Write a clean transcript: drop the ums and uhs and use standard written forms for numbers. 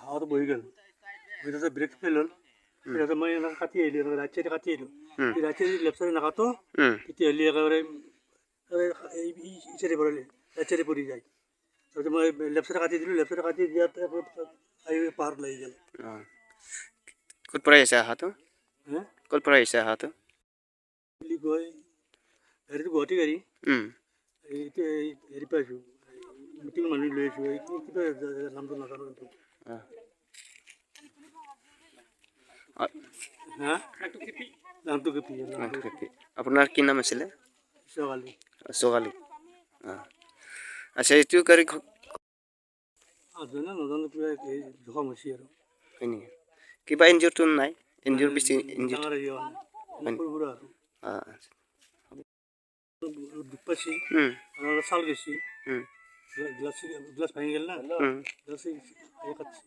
হাৱাটো বহি গ'ল, তাৰপিছত ব্ৰেক ফেইল হ'ল। তাৰপিছত মই এনেকৈ কাটি আহিলোঁ, এনেকৈ ৰাইট চাইডে কাটি আহিলোঁ। ৰাইট চাইডে লেফ্ট চাইডে নাকাটো, তেতিয়াহ'লে একেবাৰে এই চাইডে পৰিলে, ৰাইট চাইডে পৰি যায়। তাৰপিছত মই লেফ্ট চাইডে কাটি দিলোঁ। লেফ্ট চাইডে কাটি দিয়াত আহি পাহাৰত লাগি গ'ল। ক'ত পৰা আহিছে অহাটো? হে? ক'ত পৰা আহিছে অহাটো? বুলি কয়, গাড়ীটো গুৱাহাটী গাড়ী। এতিয়া এই হেৰি পাইছোঁ, মিটিং মানুহ লৈ আহিছোঁ। এই কিবা নামটো নাজানো কিন্তু। হা, নামটো কি? আপোনাৰ কি নাম আছিলে? ছোৱালী। সোগালী। আচ্ছা, এইটো গাড়ী নাজানো, নাজানো, কিবা এই জখম হৈছে আৰু। হয় নেকি? কিবা ইনজিউৰটো নাই? ইনজিউৰ বেছি ইনজিউৰ ডাঙৰ হেৰি হোৱা নাই, সৰু সুৰা আৰু। দুখ পাইছি আৰু চাল গৈছি, গ্লাছ গ্লাছ ভাঙি গ'ল না, গ্লাছ কাটছি।